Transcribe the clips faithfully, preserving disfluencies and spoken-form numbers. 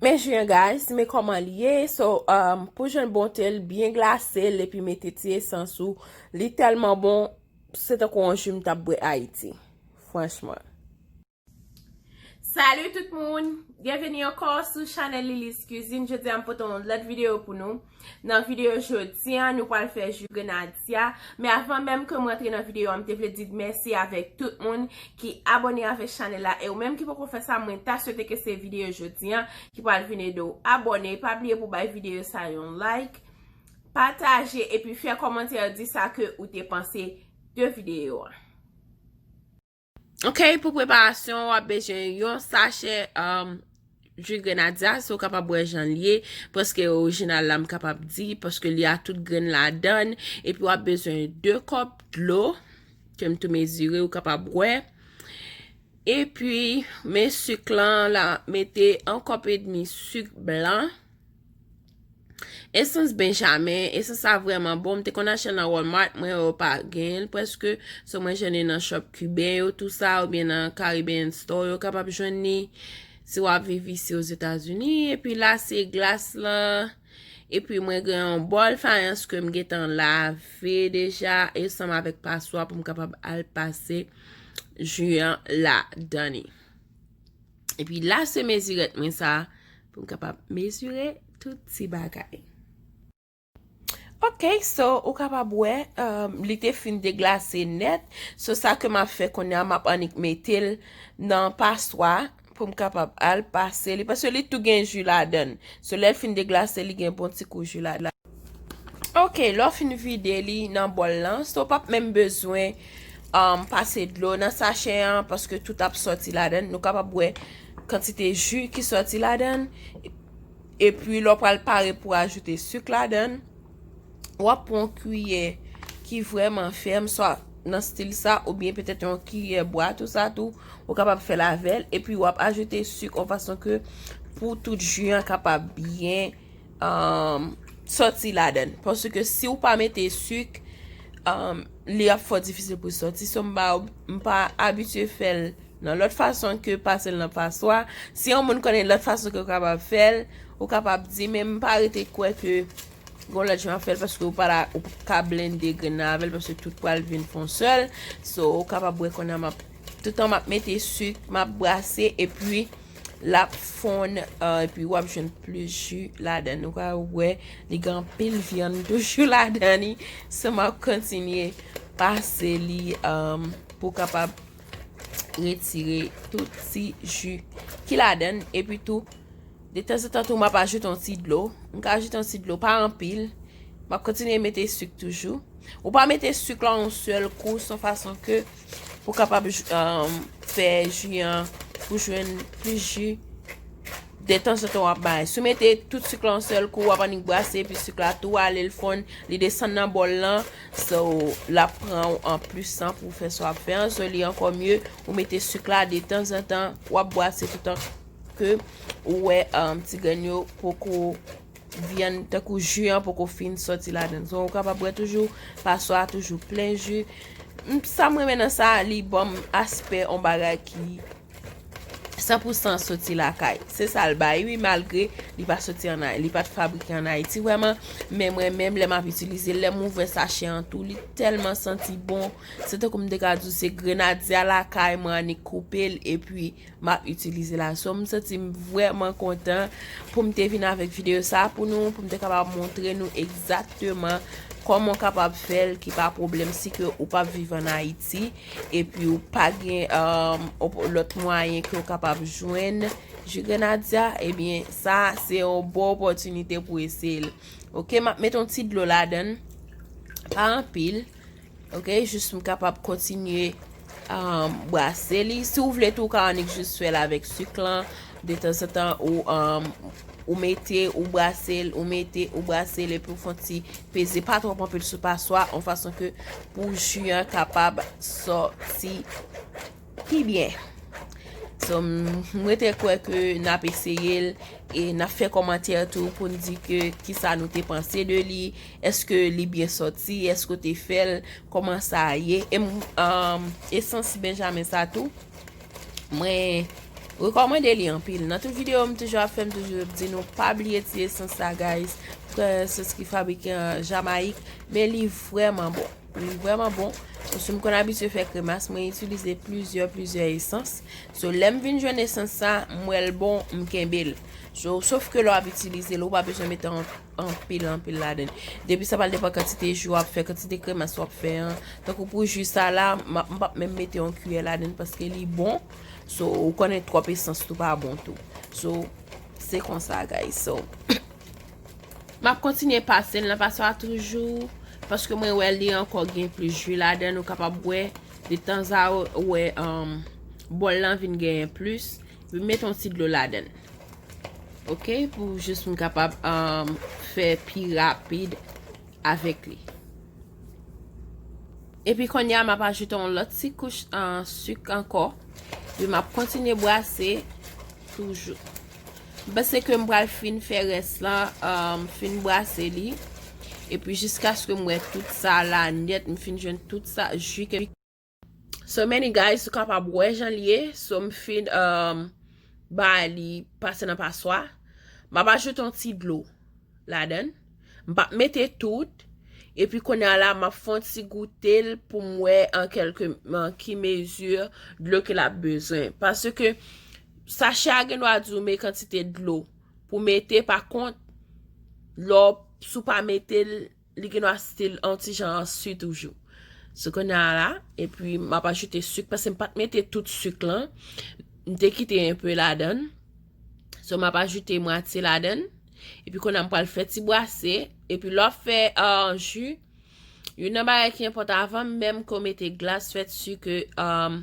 Men jus an, guys, men kòman li ye. So, um, pou jwenn bonte l, byen glase l epi mete ti esans ou. Li tèlman bon, se tankou yon jus m t ap bwè Ayiti. Franchman. Salut tout moun! Byenveni ankò sou chanèl Lily's Cuisine. Jodi a m pote yon lòt videyo pou nou. Nan videyo jodi a, nou pral fè jus grenadya. Men avan menm ke m rantre nan videyo a, m te vle di mèsi avèk tout moun ki abòne avèk chanèl la. E ou menm ki poko fè sa, mwen ta swete ke se videyo jodi a ki pral vin ede w abòne. Pa bliye pou bay videyo sa yon like, pataje, epi fè kòmantè, di sa ke ou te panse de videyo a. Ok, pou preparasyon, w ap bezwen yon sachè, um, jus grenadya, si w kapab wè jan l ye, paske orijinal la, m kapab di, paske li a tout grenn ladan l, epi w ap bezwen de kòp dlo, ke m tou mezire, ou kapab wè. Epi, men sik lan, la, mete yon kòp edmi sik blan. Esans Benjamin, esans sa vrèman bon. M te konn achte l nan Walmart, mwen wè yo pa genyen l prèske. So mwen jwenn li nan shop kiben yo, tou sa, oubyen nan Caribbean Store, yo kapab jwenn li. Si w ap viv isi Ozetazini, epi la se glas lan. Epi mwen gen yon bòl fayans ke m gentan lave deja, ansanm avèk paswa pou m kapab al pase jus an ladan li. Epi la se mezirèt mwen sa, pou m kapab mezire tout ti bagay. Ok, so ou kapab wè, um, li te fin deglase nèt. So sa ke m ap fè kounye a, m ap annik mete l nan paswa pou m kapab al pase li, paske li tou gen jus ladan l. So lè l fin deglase, li gen bon ti kou jus ladan l. Ok, lè w fin vide li nan bòl lan, so w p ap menm bezwen, um, pase dlo nan sachè an, paske tout ap sòti ladan l. Nou kapab wè kantite jus ki sòti ladan l. Epi lè w pral pare pou ajoute sik ladan l, w ap pran yon kiyè ki vrèman fèm, swa nan stil sa, oubyen petèt yon kiyè bwa, tou sa tou, ou kapab fè l avè l. Epi w ap ajoute sik yon fason ke pou tout jus an kapab byen, um, sòti ladan l. Paske si w pa mete sik, um, li ap fò difisil pou l sòti. So m pa, m pa abitye fè l nan lòt fason ke pase l nan paswa. Si yon moun konnen lòt fason ke w kapab fè l, ou kapab di, men m pa rete kwè ke gon lòt jan ap fè l, paske ou pa la, ou ka blende grenn nan avè l, paske tout pral vin fon sèl. So, ou kapab wè kounye a m ap, toutan m ap mete sik, m ap brase, epi l ap fonn, uh, epi w ap jwenn plis jus ladan l. Ou ka wè, li gen anpil vyann toujou ladan li. So, m ap kontinye pase li, um, pou kapab retire tout ti jus ki ladan l. Epi tou, detanzantan tou, m ap ajoute yon ti dlo. M ka ajoute yon ti dlo, pa anpil. M ap kontinye mete sik toujou. Ou pa mete sik la yon sèl kou, se yon fason ke pou kapab, um, fè jus an, pou jwenn plis jus. Detanzantan w ap bay. Si w mete tout sik la yon sèl kou, w ap annik brase, epi sik la tou ale, l fonn, li desann nan bòl lan. So, l ap pran w anplis tan pou w fè sa w ap fè an. So, li ankò mye, ou mete sik la detanzantan, w ap brase toutan ke ou wè, um, ti grenn yo poko vyann, tankou jus an poko fin sòti ladan l. So, ou kapab wè toujou, paswa a toujou plen jus. M, sa m renmen nan sa, li ban m aspè yon bagay ki san pou san soti lakay. Se sa l bay, wi, malgre li pa soti an Ay-, li pa t fabrike an Ayiti vrèman. Men mwen menm, lè m ap itilize l, lè m ouvè sachè an tou, li tèlman santi bon. Se tankou m te ka di w se grenadya lakay mwen annik koupe l, epi m ap itilize la. So, m santi m vrèman kontan pou m te vin avèk videyo sa pou nou, pou m te kapab montre nou egzakteman kòman w kapab fè l, ki pa pwoblèm si ke ou p ap viv ann Ayiti, epi ou pa gen, um, op-, lòt mwayen ke w kapab jwenn ji grenadya, ebyen, sa se yon bon opòtinite pou eseye l. Ok, m ap met yon ti dlo ladan l, pa anpil. Ok, jis m kapab kontinye, um, brase li. Si w vle tou, w ka annik jis fè l avèk sik lan. Detanzantan, ou, um, ou mete, ou brase l, ou mete, ou brase l, epi w fè yon ti peze, pa twòp anpil sou paswa, yon fason ke pou ji an kapab sòti pi byen. So, m, m rete kwè ke n ap eseye l e n ap fè kòmantè tou pou n di ke kisa nou te panse de li, èske li byen sòti, èske w te fè l, kòman sa ye. E m, um, esans Benjamin sa tou, mwen Rekòmande li anpil. Nan tout videyo m toujou ap fè, m toujou di nou pa bliye ti esans sa, guys. Pran esans ki fabrike an Jamayik, men li vrèman bon. Li vrèman bon. Paske m konn abitye fè kremas, mwen itilize plizyè, plizyè esans. So, lè m vin jwenn esans sa, m wè l bon, m kenbe l. So, sof ke lè w ap itilize l, ou pa bezwen mete an anpil, anpil ladan. Depi sa pral depann kantite ji w ap fè, kantite kremas w ap fè an. Tankou pou ji sa la, m ap, m p ap menm mete yon kiyè ladan paske li bon. So, ou konnen twòp esans tou pa bon tou. So, se konsa, guys. So, m ap kontinye pase l nan paswa toujou, paske mwen wè li ankò gen plis ji ladan, ou kapab wè, detanzawè, um, bòl lan vin genyen plis. Epi m mete yon ti dlo ladan. Ok, pou jis m kapab, um, fè pi rapid avèk li. Epi kounye a, m ap ajoute yon lòt ti kouch, uh, sik ankò. Epi m ap kontinye brase toujou. M panse ke m pral fin fè rès lan, um, fin brase li. Epi jiskaske m wè tout sa la nèt, m fin jwenn tout sa, ji ke So many, guys, ou kapab wè jan l ye. So m fin, um, ba li pase nan paswa. M ap ajoute yon ti dlo ladan. M p ap mete tout. Epi kounye a la, m ap fè yon ti goute l pou m wè an kèlke, an ki mezi dlo ke l ap bezwen. Paske sachè a gen dwa di w men kantite dlo pou mete, pa kont, lè w, si w pa mete l, li gen dwa still yon ti jan ansi toujou. So kounye a la, epi m ap ajoute sik, paske m pa t mete tout sik lan. M te kite enpe ladan. So m ap ajoute mwatye ladan. Epi kounye a m pral fè ti brase. Epi lè w ap fè, uh, ji, youn nan bagay ki enpòtan avan menm ke w mete glas, fè si ke, um,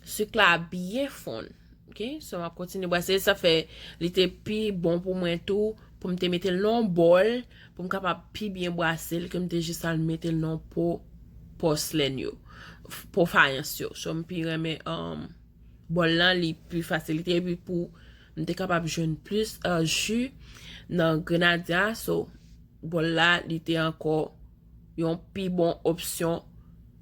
sik la byen fonn. Ok, so m ap kontinye brase. Sa fè li te pi bon pou mwen tou, pou m te mete l nan yon bòl, pou m kapab pi byen brase l, ke m te jis al mete l nan yon po pòslèn yo, po fayans yo. So m pi renmen, um, bòl lan, li pi fasilite, epi pou m te kapab jwenn plis, uh, ji nan grenadya. So, bòl la, li te ankò yon pi bon opsyon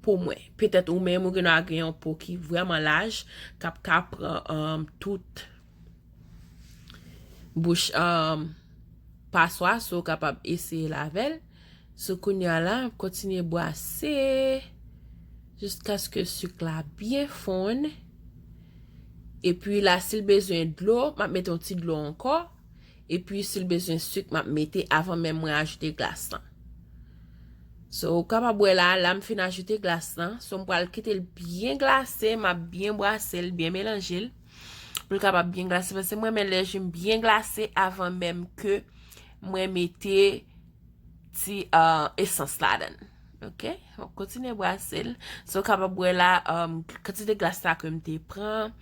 pou mwen. Petèt ou menm ou gen dwa gen yon po ki vrèman laj, k ap ka pran, um, tout bouch, um, paswa, so w kapab eseye l avè l. So kounye a la, m kontinye brase jiskaske sik la byen fonn. Epi la, si l bezwen dlo, m ap mete yon ti dlo ankò. Epi si l bezwen sik, m ap mete avan menm mwen ajoute glas lan. So, ou kapab wè la, la m fin ajoute glas lan. So, m pral kite l byen glase, m ap byen brase l, byen melanje l. Pou l kapab byen glase, paske mwen renmen lè ji m byen glase avan menm ke mwen mete ti, uh, esans ladan. Ok? M ap kontinye brase l. So, w kapab wè la, um, kantite glas la ke m te pran,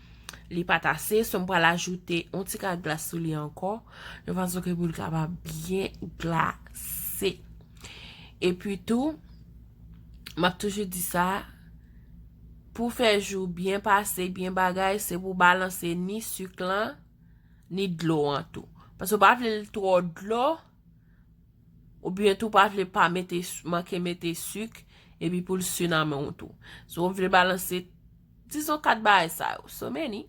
li pa t ase. So, m pral ajoute yon ti kal glas sou li ankò, yon fason ke pou l kapab byen glase. Epi tou, m ap toujou di sa, pou fè ji w byen pase, byen bagay, se pou balanse ni sik lan, ni dlo an tou. Paske w pa vle l twò dlo, oubyen tou pa vle pa mete, manke mete sik, epi pou l si nan men w tou. So, w vle balanse, dizon, kat bagay sa yo. So, men ni.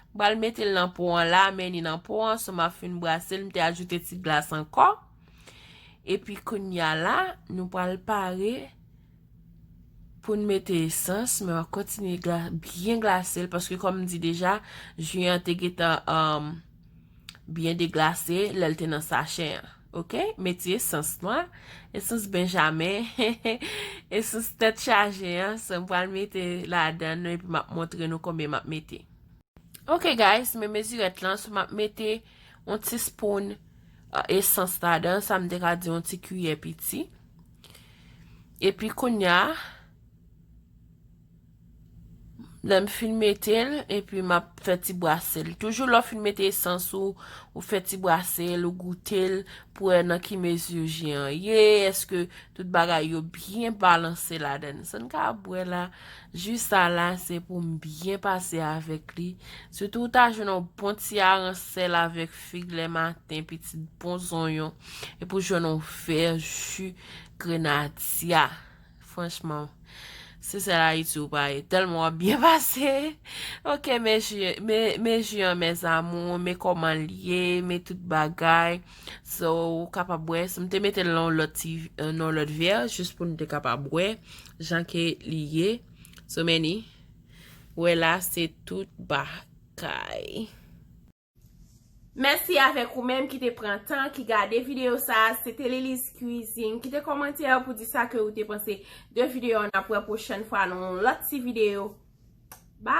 M pral mete l nan po an la, men ni nan po an, so m ap fin brase l, m te ajoute ti glas ankò. Epi kounye a la, nou pral pare pou n mete esans, men w ap kontinye gla-, byen glase l, paske kòm m di deja, ji an te gentan, um, byen deglase lè l te nan sachè an. Ok? Mete esans nwa, esans benjamen, esans tèt chaje an, sa m pral mete ladan nou, epi m ap montre nou konbyen m ap mete. Ok, guys, men mezirèt lan, so m ap mete yon ti spoon, uh, esans ladan, sa m te ka di yon ti kiyè piti. Epi kounye a, lè m fin mete l, epi m ap fè ti brase l. Toujou lè w fin mete esans ou, ou fè ti brase l, ou goute l, pou wè nan ki mezi ji an ye, èske tout bagay yo byen balanse ladan. Sa n ka bwè la, ji sa la, se pou m byen pase avèk li. Sitou ou ta jwenn yon bon ti aran sèl avèk fig lè maten, pitit bon zonyon. Epi w jwenn yon vè ji grenadya. Franchman, Se sèl Ayiti ou pa ye. Tèlman w ap byen pase. Ok, men ji, men, men ji an, mes amours, men kòman l ye, men tout bagay. So, ou kapab wè. So, m te mete l nan yon lòt ti, euh, nan yon lòt vè, jis pou nou te kapab wè jan ke li ye. So, men ni, wè la, se tout bagay. Mèsi avèk ou menm ki te pran tan, ki gade videyo sa a. Se te Lili's Cuisine. Kite kòmantè pou di sa ke ou te panse de videyo an. N ap wè pwochèn fwa nan yon lòt ti videyo.